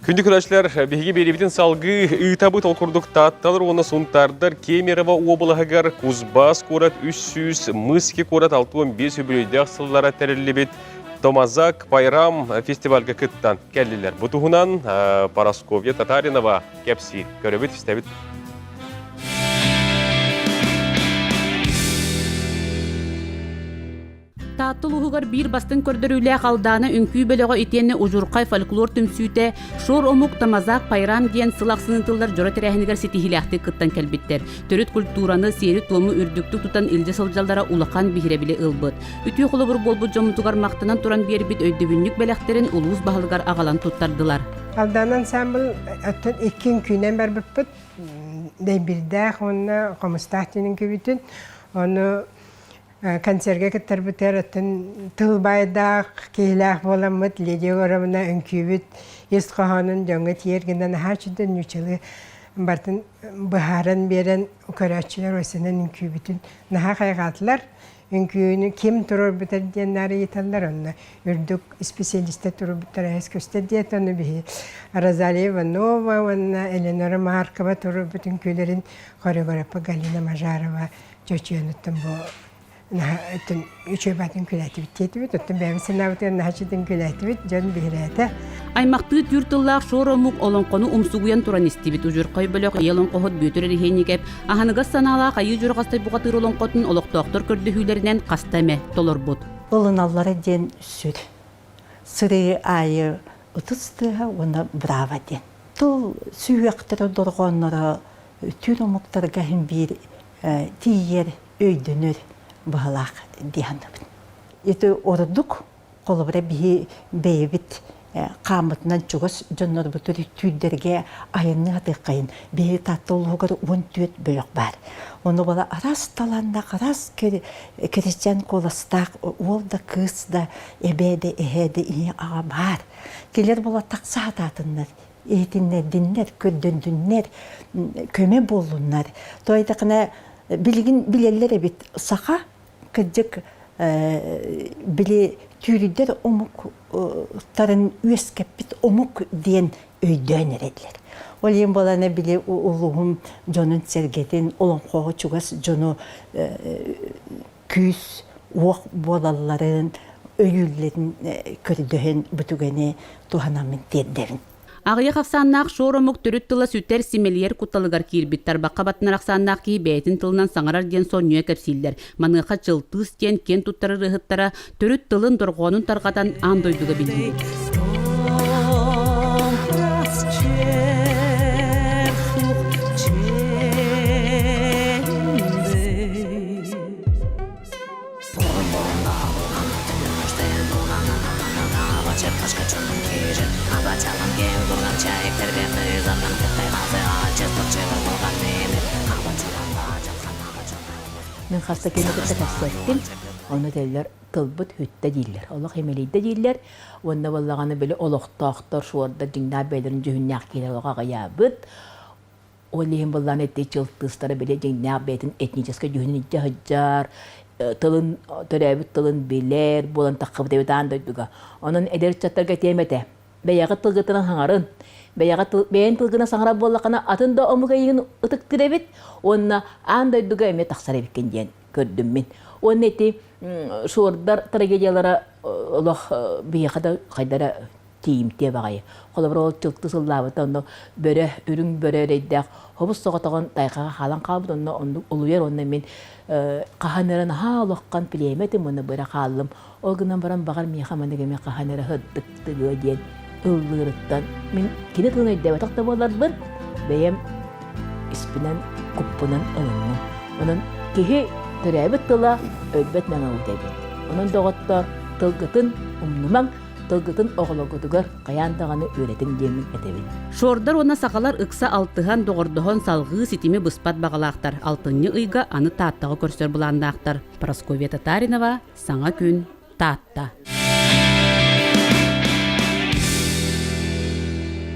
Күндү көрөөччүлэр, биһиги биэриибитин салгыы ыытабыт. Ол курдук Таатталар уонна Сунтаардар Кемерово уобалаһыгар Кузбасс куорат 300, Мыски куорат 65 үбүлүөйдээх сыллара тэриллибит Томазак Пайрам фестивальга кыттан кэллилэр. Бу туһунан Парасковья Татаринова кэпсиир. Көрөбүт, истэбит. Таатта улууһугар биир бастыҥ көрдөрүүлээх Алдаана үҥкүү бөлөҕө итиэннэ Ужурхай фольклор түмсүүтэ Шор омук Тамазак Пайрам диэн сыл ахсын ыытыллар дьоро тэрээһинигэр ситиһиилээхтик кыттан кэлбиттэр. Төрүт культураны, сиэри-туому үрдүктүк тутан илдьэ сылдьаллара улахан биһирэбили ылбыт. Үтүө холобур буолбут дьоммутугар махтанан туран биэрбит өйдөбүнньүк бэлэхтэрин улуус баһылыгар аҕалан туттардылар. Алдаана ансамбл оттон икки үҥкүүнэн барбыппыт. Дэйбирдээх уонна Хомустаах диэн үҥкүүбүтүн. Ону Концерга кыттарбытыгар оттон тыл баайдаах, киһилээх буоламмыт Лидия Егоровна үҥкүүбүт ис хоһоонун дьоҥҥо тиийэр гына наһаа үчүгэй нууччалыы барытын быһааран биэрэн көрөөччүлэр осенен үҥкүүбүтүн наһаа хайҕаатылар. Үҥкүүнү ким туруорбута диэн наар ыйыталлар онно үрдүк специалистар туруорбуттара эс көстөр диэт ону биһи Розалия Иванова уонна Элеонора Маркова туруорбут үҥкүүлэрин хореографа Галина Мажарова чочуйануттан бу наһаа үчүгэй баатын күлээтибит диэтибит оттон бэйэбит санаабытыгар наһаа үчүгэй күлээтибит дьон биһирээтэ Аймахтыы түүр тыллаах шор омук олоҥхону умсугуйан туран истибит удьурхай бөлөх ийэ олоҥхоһут Бүөтүр Эриһиэнньикэп аһыныгас санаалаах айыы дьурҕастай бухатыыр олоҥхотун олохтоохтор көрдөһүүлэринэн хаста эмэ толорбут. Ылыналлара диэн сүр. Сырыы аайы ытыс тыаһа уонна браво диэн. Тыл сүһүөхтэрэ дорҕоонноро түүр омуктарга иһин биир тиийэр, өйдөнөр быһалаах дии саныыбын. Ити ордук холобура биһи бэйэбит хааммытынан чугас дьоннорбутугар түүрдэргэ айанныы сатыаххайын. Биһи Таатта улууһугар 14 бөлөх баар. Ону буола араас талааннаах, араас кэричэн куоластаах уол да, кыыс да, эбээ да, эһээ да, ийэ аҕа баар. Кинилэр буола тахса сатаатыннар иһитиннэрдиннэр, көрдөрдүннэр, көмө буоллуннар. Тоойдохуна билигин билэллэр эбит саха кырдьык били түүрдэр омуктарын үөскэппит омук диэн өйдөөн эрэллэр. Ол иһин буолана били улууһум дьонун-сэргэтин, олоҥхоҕо чугас дьону күүс уох буолалларын, өйүүллэрин көрдөһөн бу түгэни туһанаммын тиэрдэбин. Аҕыйах ахсааннаах шор омук төрүт тыла сүтэр, симэлийэр кутталыгар киирбит тарбахха баттанар ахсааннаах киһи бэйэтин тылынан саҥарар диэн сонньуйа кэпсииллэр. Маныаха Чылтыыс диэн киэн туттар ырыаһыттара төрүт тылын дорҕоонун тарҕатан аан дойдуга биллибит. Мин хаста кини кытта кэпсэттим. Ону этэллэр тылбыт бүттэ дииллэр. Олох имэлийдэ дииллэр. Уонна буоллаҕына били олохтоохтор, шуордар дьиҥнээх бэйэлэрин дьүһүннээх киһилэр олох аҕыйаабыт. Ол иһин былаан эти чылтыыстара били дьиҥнээх бэйэтин этническэй дьүһүнүн илдьэ сылдьар, тылын төрөөбүт тылын билэр буолан таххыбыт эбит аан дойдуга. Онон эдэр ыччаттарга этиэм этэ. Бэйэҕит тылгытынан саҥарын. Бэйэҕит тыл, бэйэҥ тылгынан саҥарар буоллаххына атын да омук эйигин ытыктыыр эбит уонна аан дойдуга эмиэ тахсар эбиккин диэн көрдүм мин. Уонна ити шордар трагедиялара олох биһиэхэ да хайдара тиийимтиэ баҕайы. Холобур, ол чылты сыллаабыта онно бөрө, үрүҥ бөрө эрэйдээх хобус соҕотоҕун тайҕаҕа хаалан хаалбыт, онно оннук улуйар уонна мин хаһан эрэ наһаа улахан племя этим уонна бөрө хааллым. Ол гынан баран баҕар миэхэ маннык эмиэ хаһан эрэ сырдык тыгыа диэн ыллыырыттан мин кини тылын өйдөөбөтөх да буоларбын бэйэм испинэн куппунан ылынным. Онон киһи төрөөбүт тыла өлбөт мэҥэ эбит. Онон доҕоттоор тылгытын умнумаҥ, тылгытын оҕолоргутугар хайаан даҕаны үөрэтиҥ диэммин этэбин. Шордар уонна сахалар ыкса алтыһан, доҕордоһон салҕыы ситими быспат баҕалаахтар. Алтынньы ыйга аны Тааттаҕа көрсөр былааннаахтар. Прасковья Татаринова, Саҥа күн, Таатта.